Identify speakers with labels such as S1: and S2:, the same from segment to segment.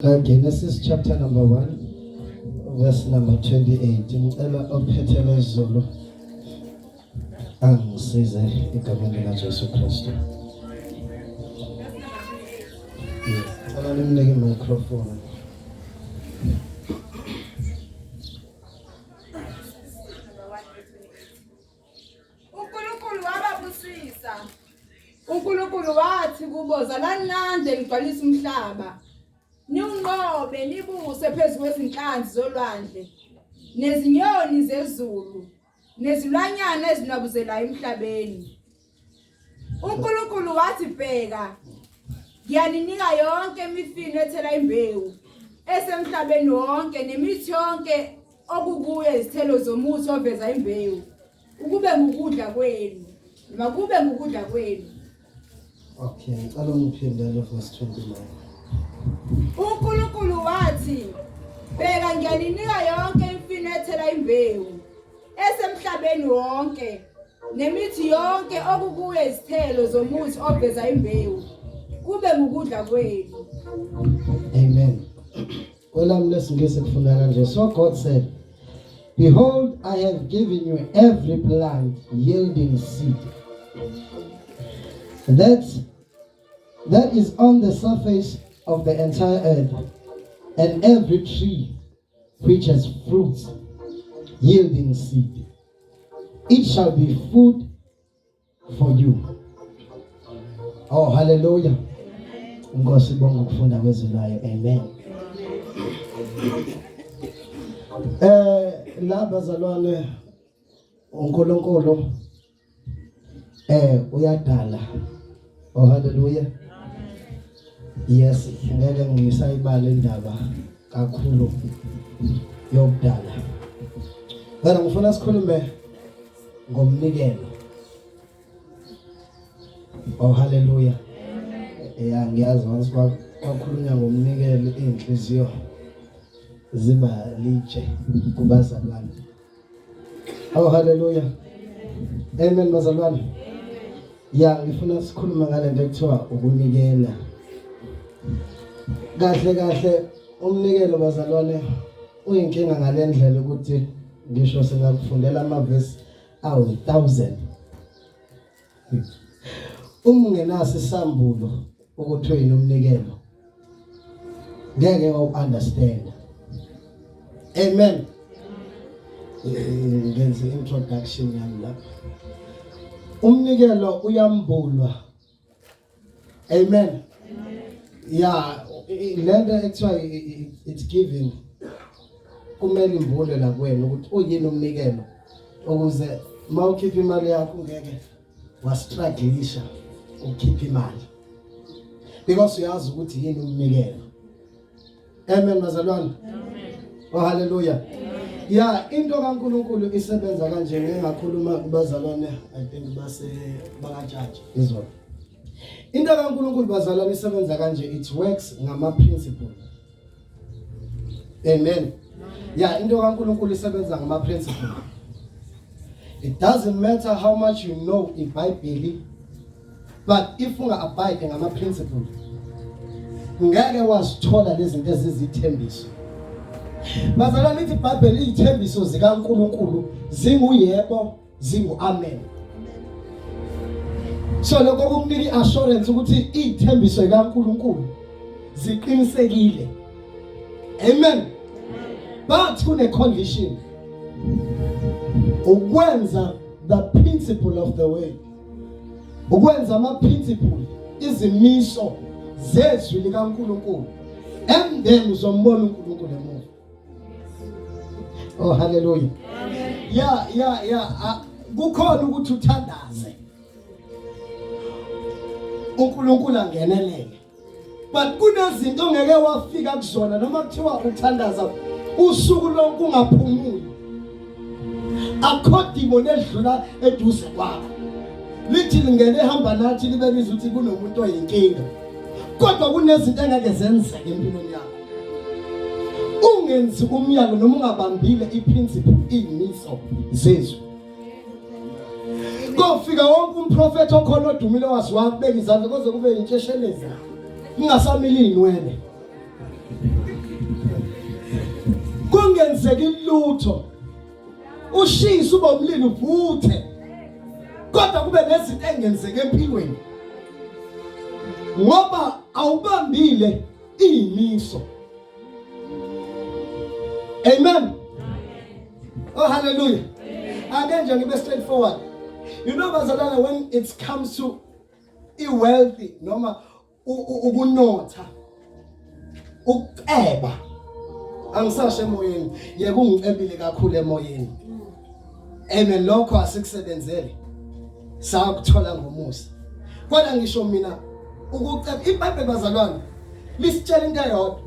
S1: Genesis chapter number 1 verse number 28. Ngicela ophethe lezulu angisize egameni lika Jesu Kristu. Yes, cela nimnike microphone.
S2: uNkulunkulu wababusisa. uNkulunkulu wathi kubo, zalani nande nigcwalise umhlaba, niwunqobe, nibuse phezu kwezinhlanzi zolwandle nezinyoni zezulu nezilwanyana ezinwabuzelayo emhlabeni. uNkulunkulu wathi, bheka, ngiyaninika yonke imifino ethela imbewu esemhlabeni wonke nemithi yonke okukuyo izithelo zomuthi oveza imbewu ukube ngukudla kwenu makube ngukudla kwenu.
S1: Okay, ngicela ungiphindele verse 29.
S2: uNkulunkulu wathi, bheka ngiyaninika yonke imfino ethela imbewu esemhlabeni wonke nemithi yonke okukuyo izithelo zomuthi oveza imbewu kube ngukudla kwenu.
S1: Amen. Kwelami lesiNgisi kufunda kanje. So God said, Behold, I have given you every plant yielding seed that is on the surface of the entire earth, and every tree which has fruits yielding seed. It shall be food for you. Oh, hallelujah. Inkosi ibonga ukufunda kwezwi layo. Amen. La bazalwane, uNkulunkulu uyadala. Oh, hallelujah. Yes, ngeke ngisayibala indaba kakhulu yokudala. Kodwa ngifuna sikhulume ngomnikelo. Oh, hallelujah. Yeah, ngiyazi once kwakhulunywa ngomnikelo inhliziyo ziba litshe kubazalwane. Oh, hallelujah. Amen bazalwane. Ya, ngifuna sikhulume ngalento ekuthiwa ukunikela. Kahle kahle umnikelo bazalwane uyinkinga ngalendlela ukuthi ngisho singakufundela amavesi awu 1000. Uma ungenaso isambulo ukuthi uyini umnikelo, ngeke wawu-understand. Amen. Ngenze introduction yami lapha. Umnikelo uyambulwa. Amen. Yeah, lento ekuthiwa it's giving kumele imbule la kuwena ukuthi uyini umnikelo, ukuze mawukhipha imali yakho ungeke wastrugglisha ukukhipha imali, because uyazi ukuthi yini umnikelo. Amen bazalwane. Oh, hallelujah. Yeah, into kaNkuluNkulu isebenza kanje. Ngingakhuluma kubazalwane, I think base bakajaji izolo. Into kaNkuluNkulu bazalwane isebenza kanje, it works ngama principle. Amen. Yeah, into kaNkuluNkulu isebenza ngama principle. It doesn't matter how much you know iBhayibheli, but if unga abide ngama principle, ngeke wazithola lezi zinto ezizithembiso. Bazalwane, lithi iBhayibheli izithembiso zikaNkuluNkulu zinguyebo, zingu amen. So lokho kukunika iassurance ukuthi izithembiso zikaNkuluNkulu ziqinisekile. Amen. But kune condition, ukwenza the principle of the word, ukwenza ama principle, izimiso zezwi likaNkuluNkulu, and then uzombona uNkulunkulu emuva. Oh, hallelujah. Yeah, kukhona ukuthi uthandaze uNkulunkulu angenelele, but kunezinto ongeke wafika kuzona noma kuthiwa uthandaza usuku lonke ungaphumuli. Akho demon edlula eduze kwakho lithi lingene ehamba nathi libe lizwe ukuthi kunomuntu oyinkinga, kodwa kunezinto engeke zenzeke empilweni yakho ungenzi umyalo noma ungabambile iprinciple, iyimiso zezwi. Kofika wonke umprofethi okhona odumile waziwa kubeka izandla kuze kube intshesheleza kungasamili inwele. Kungenzeki lutho, ushise ube umlilo uvuthe, kodwa kube nezinto engenzeka empilweni ngoba awubambile iyimiso. Amen. Oh, hallelujah. Ake nje ngibe straightforward. You know bazalwane, when it comes to i-wealthy noma ukunotha, ukuceba, angisasho emoyeni, yeke ungicebile kakhulu emoyeni. Amen. Lokho asikusebenzele, sakuthola ngomusa. Kodwa ngisho mina ukuceba, iBhayibheli bazalwane lisitshela into eyodwa,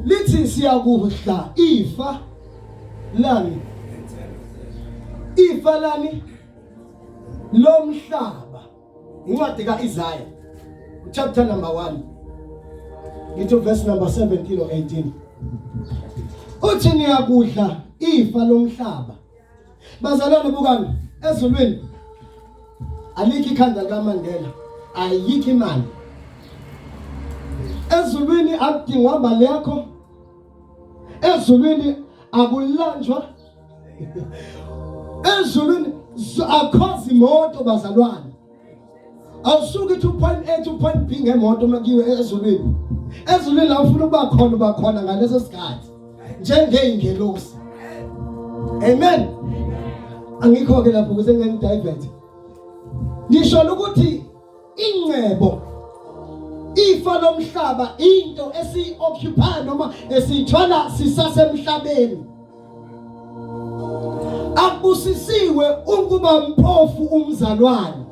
S1: lithi siyakudla ifa lani, ifa lani lomhlaba. Incwadi kaIsaiah chapter number 1, ngithi verse number 17 or 18, uthi niyakudla ifa lomhlaba. Bazalwane, bukani, ezulwini alikho ikhanda likaMandela, ayikho imali ezulwini, akudingwa mali yakho ezulwini, akulanjwa ezulwini, akhozi imoto bazalwane. Awusuki 2.8 2.B ngemoto makiwe ezulwini. Ezulwini la ufuna ukuba khona, uba khona ngaleso sikhathi njengeyingelosi. Amen. Angikho ke lapho ukuze ngengidivert. Ngisho ukuthi ingcebo, ifa lomhlaba, into esiyi-occupy noma esiyithola sisasemhlabeni. Akubusisiwe ukuba mpofu umzalwane.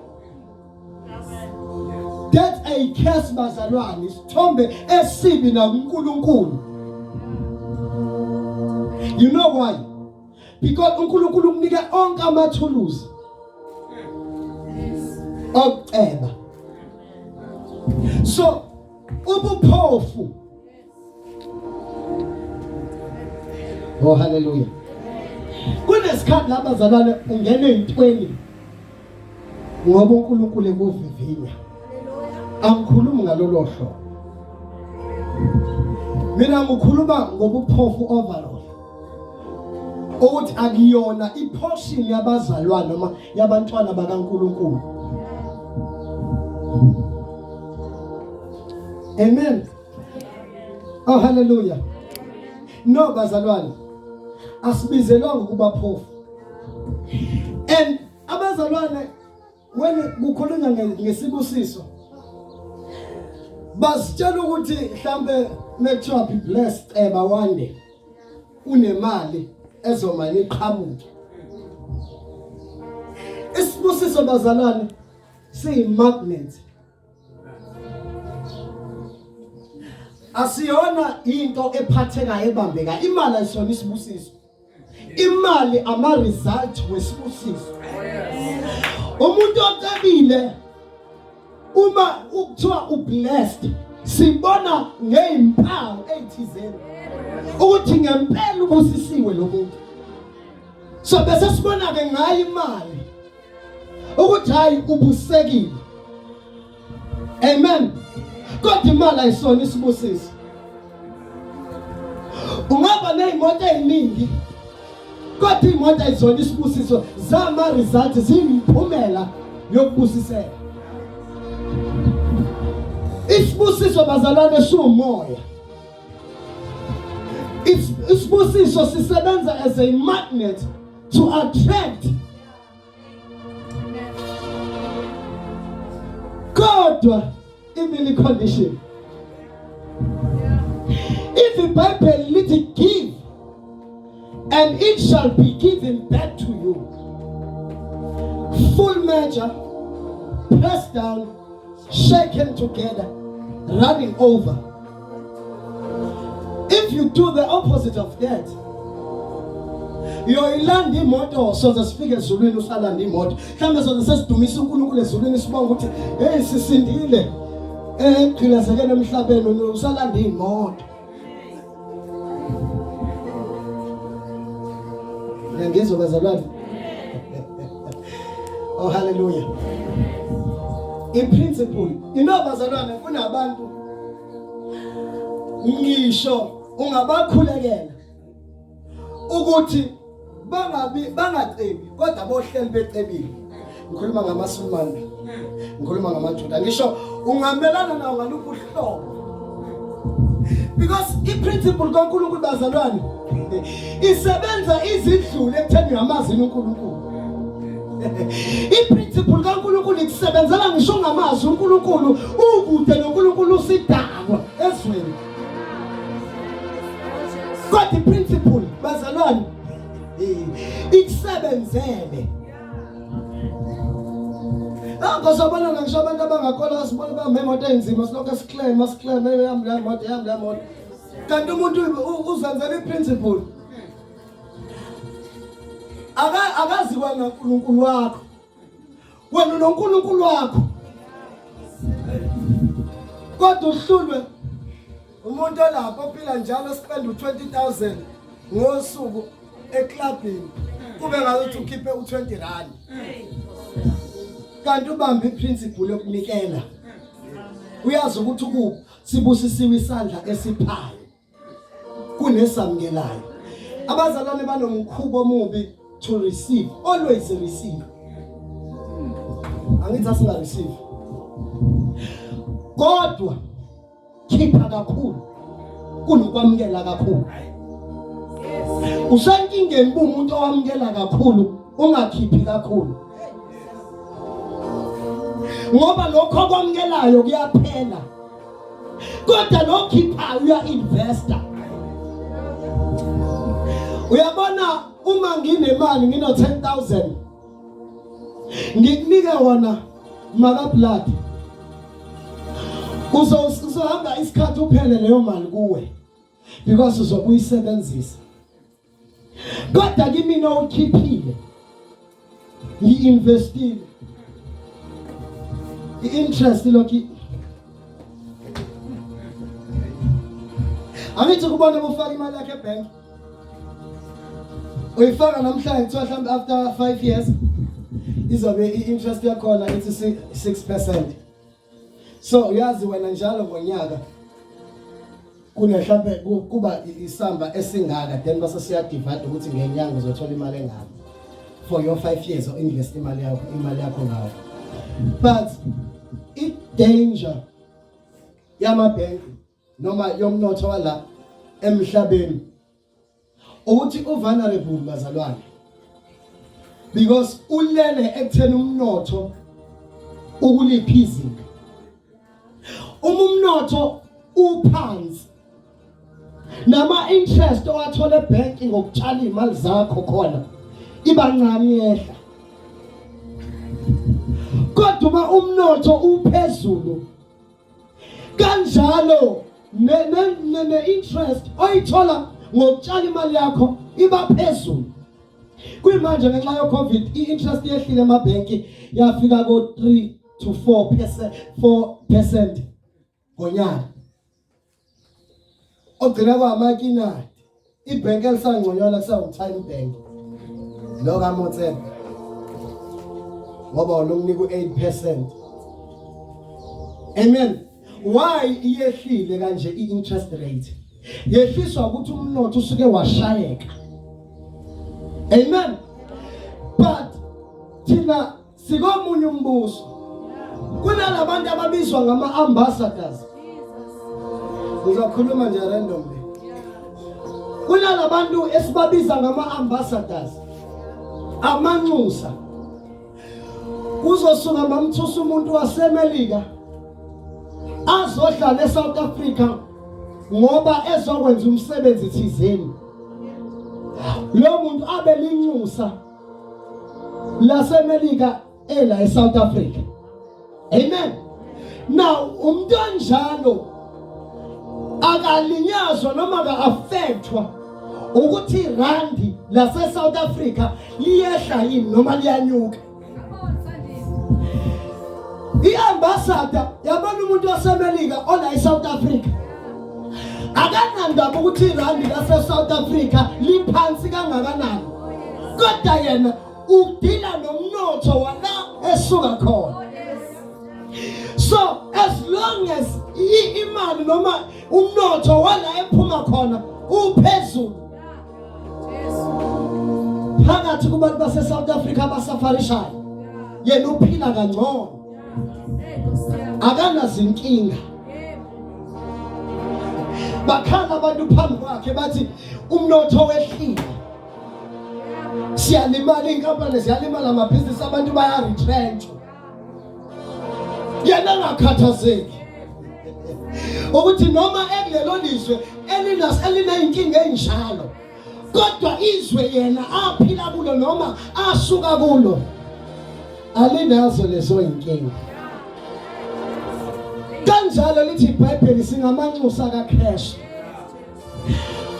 S1: That's a curse bazalwane, isithombe esibi nakuNkulunkulu. You know why? Because uNkulunkulu ukunika onke amathuluzi okuceba. So ubuphofu, oh hallelujah, kunesikhathi la bazalwane ungena ezintweni ngoba uNkulunkulu ekuvivinya. Angikhulumi ngalolo hlobo mina, ngikhuluma ngobuphofu overall, ukuthi akuyona iportion yabazalwane noma yabantwana bakaNkulunkulu. Amen. Oh hallelujah. No bazalwane, asibizelwanga ukuba phofu. And abazalwane, when kukhulunywa ngesibusiso, basitshela ukuthi mhlambe mekuthiwa be blessed, ceba wande, unemali ezomane iqhamuke. Isibusiso bazalwane siyi-magnet, asiyona into ephathekayo, ebambeka. Imali ayisona isibusiso. Imali ama result wesibusiso. Umuntu ocebile, uma ukuthiwa ublessed, sibona ngezimpawu ezithizeni ukuthi ngempela ubusisiwe lo muntu. So bese sibona ke ngayo imali ukuthi hayi, ubusekile. Amen. Kodwa imali ayisona isibusiso. Ungaba nezimoto eziningi, kodwa imoto ayizona isibusiso, zama results, ziyimphumela yokubusiseka. Isibusiso bazalwane siwumoya. Isibusiso sisebenza as a magnet to attract, kodwa imini condition. If iBhayibheli lithi give and it shall be given back to you, full measure, pressed down, shaken together, running over. If you do the opposite of that, uyoyilanda imoto, soze sifike ezulwini usalanda imoto. Mhlawumbe soze sesidumisa uNkulunkulu ezulwini, sibonga ukuthi hey, sisindile egqilazekene emhlabeni, usalanda imoto. Ngiyangizwa bazalwane? Oh hallelujah. In principle, you know bazalwane, kunabantu ngisho ungabakhulekela. Ukuthi bangabi bangacebi kodwa bohleli becebile. Ngikhuluma ngamaSulumane. Ngikhuluma ngamaJuda. Ngisho ungamelana nawo ngaluphi uhlobo. Because i-principle kaNkulunkulu bazalwane isebenza izidlule ekutheni uyamazi uNkulunkulu. I-principle kaNkulunkulu ikusebenzela ngisho ungamazi uNkulunkulu, ukude noNkulunkulu usidakwa ezweni. Kodwa i-principle bazalwane ikusebenzele. Ngakho sabona ngisho abantu abangakholwa sibona bame imoto enzima silokhu siclaim siclaim eyami le moto eyami le moto. Kanti umuntu uzenzela i-principle. Aka akazi kwena uNkulunkulu wakho. Wena unoNkulunkulu wakho. Kodwa uhlulwe umuntu olapho ophila njalo spend u20000 ngosuku eclubini kube ngathi ukhiphe u20 rand. Kanti ubamba iprinciple yokunikela. Uyazi ukuthi ukuphi sibusisiwe isandla esiphayo. Kunesamukelayo. Abazalwane banomkhubo omubi to receive, always receive. Angithi asinga receive. Kodwa khipha kakhulu kunokwamukela kakhulu. Usenkingeni umuntu owamukela kakhulu ungakhiphi kakhulu. Ngoba lokho okwamukelayo kuyaphela. Kodwa lo khiphayo uya investor. Uyabona uma nginemali ngino 10000 ngikunike wona maka blood uzohamba isikhathi uphele leyo mali kuwe because uzobuyisebenzisa kodwa kimina ukhiphile ngi-investile i-interest lokhu angithi kubona bufaka imali yakhe ebank uyifaka namhlanje kuthiwa mhlawumbe after 5 years izobe i-interest yakhona ithi 6%. So uyazi wena njalo ngonyaka kunemhlambe kuba isamba esingaka then base siya divide ukuthi ngenyanga uzothola imali engaka for your 5 years or invest imali yakho ngawo. But i danger yamabhenki noma yomnotho wala emhlabeni ukuthi u-vulnerable bazalwane, because ulele ekutheni umnotho ukuliphi izinga. Uma umnotho uphansi, nama interest owathola ebank ngokutshala imali zakho khona ibancane, yehla. Kodwa uma umnotho uphezulu kanjalo, ne interest oyithola ngokutshala imali yakho iba phezulu. Kuyimanje ngenxa ye-COVID i-interest yehlile emabhenki yafika ko-3 to 4%, 4% ngonyaka. Ogcina kwamakinati ibhenki elisangconywana kusawu-Tyme Bank lo kaMotsepe, ngoba wona u-8%. Amen. Why iyehlile kanje i-interest rate? Yehliswa ukuthi umnotho usuke washayeka. Amen. But thina sikomunye umbuso, kunalabantu ababizwa ngama-ambassadors. Ngizokhuluma nje randomly. Kunalabantu esibabiza ngama-ambassadors, amanxusa. Kuzosuka mamthusa umuntu waseMelika azohlala eSouth Africa ngoba ezokwenza umsebenzi thizeni. Lo muntu abe linxusa laseMelika ela eSouth Africa. Amen. Now umuntu onjalo akalinyazwa noma ka-affectwa ukuthi irandi lase South Africa liyehla yini noma liyanyuka. I-ambassador yabona umuntu waseMelika ola eSouth Africa akanandaba ukuthi irandi lase South Africa liphansi kangakanani, kodwa yena udila nomnotho wala esuka khona. So as long as imali noma umnotho wala ephuma khona uphezulu. Phakathi kubantu base South Africa abasafarishayo, yena uphila kangcono, akanazinkinga. Bakhala abantu phambi kwakhe bathi umnotho wehlile, siyalimala, inkampani ziyalimala, amabhizinisi abantu bayaretrenchwa. Yena angakhathazeki ukuthi noma ekulelo lizwe elineyinkinga enjalo, kodwa izwe yena aphila kulo noma asuka kulo alinazo lezo inkinga. Kanjalo lithi iBhayibheli singamanxusa kaKristu,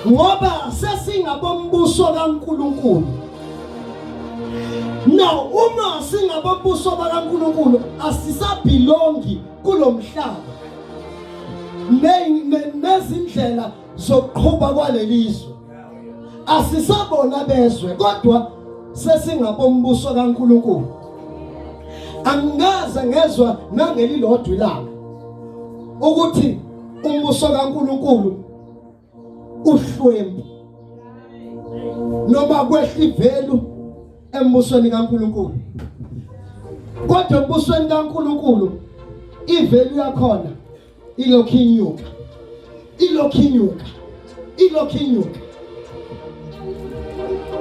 S1: ngoba sesingabombuso kaNkuluNkulu. Now uma singabombuso bakaNkuluNkulu asisabhilongi kulomhlaba nezindlela zokuqhuba kwalelizwe, asisabona bezwe, kodwa sesingabombuso kaNkuluNkulu. Angikaze ngezwa nangelilodwa ilanga ukuthi umbuso kaNkuluNkulu uhlwempu noma kwehla ivelu embusweni kaNkuluNkulu, kodwa embusweni kaNkuluNkulu ivelu yakhona ilokhu inyuka, ilokhu inyuka, ilokhu inyuka.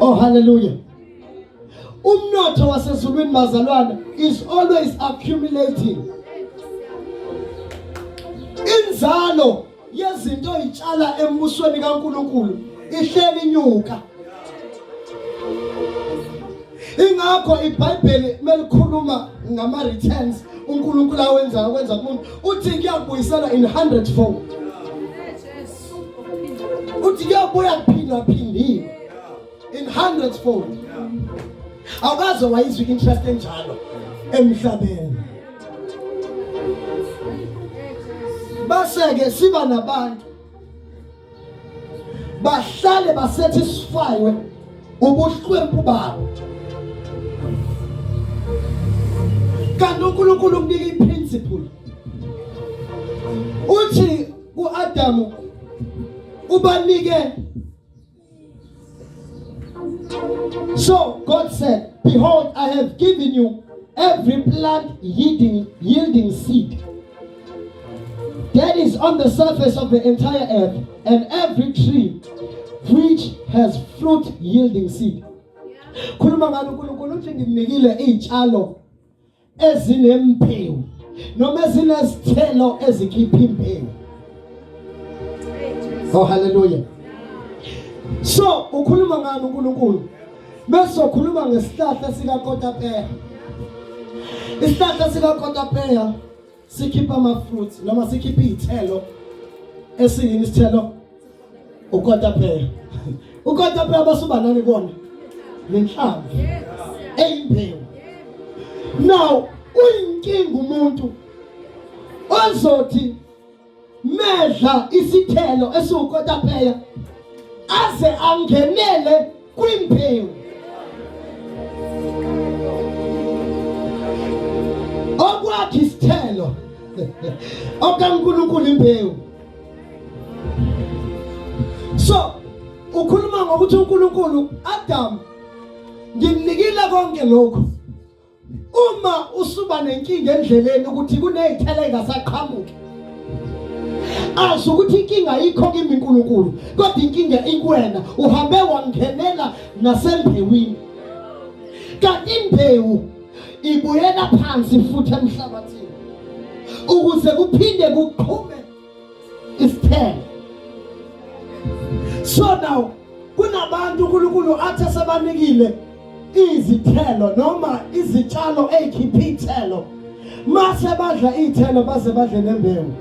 S1: Oh hallelujah. Umnotho wasezulwini bazalwane is always accumulating. Inzalo yezinto oyitshala embusweni kaNkuluNkulu ihleli inyuka. Ingakho iBhayibheli melikhuluma ngama returns uNkulunkulu awenza akwenza kumuntu, uthi kuyabuyisela in hundredfold. Uthi kuyabuya kuphindwa phindiwe in hundredfold. Awukaze wayizwa interest enjalo emhlabeni. Base ke siba nabantu bahlale basatisfywe ubuhlwempu babo, kanti uNkulunkulu ukunika iprinciple. Uthi kuAdamu ubanike. So God said, behold, I have given you every plant yielding seed that is on the surface of the entire earth, and every tree which has fruit yielding seed. Khuluma ngalo uNkulunkulu, uthi ngikunikile izitshalo ezinembewu noma ezinezithelo ezikhipha imbewu. Oh hallelujah. So ukhuluma ngani uNkulunkulu? Bese ukhuluma ngesihlahla sikakotapeya. Isihlahla sikakotapeya sikhipha ama fruits noma sikhipha izithelo. Esiyini isithelo? Ukotapeya. Ukotapeya basuba nani kona? Nenhlamvu eyimbewu. Now uyinkinga umuntu ozothi medla isithelo esiwukotapeya aze angenele kwimbewu. Okwakhe isithelo, okaNkulunkulu imbewu. So ukhuluma ngokuthi uNkulunkulu, Adam, ngimnikile konke lokhu. Uma usuba nenkinga endleleni ukuthi kunezithelo engasaqhamuki, azi ukuthi inkinga ayikho kimi uNkulunkulu, kodwa inkinga ikuwena. Uhambe wangenela nasembewini, kanti imbewu ibuyela phansi futhi emhlabathini ukuze kuphinde kuqhume isithelo. So now kunabantu uNkulunkulu athi sebanikile izithelo noma izitshalo ezikhipha ithelo, mase badla ithelo baze badle nembewu.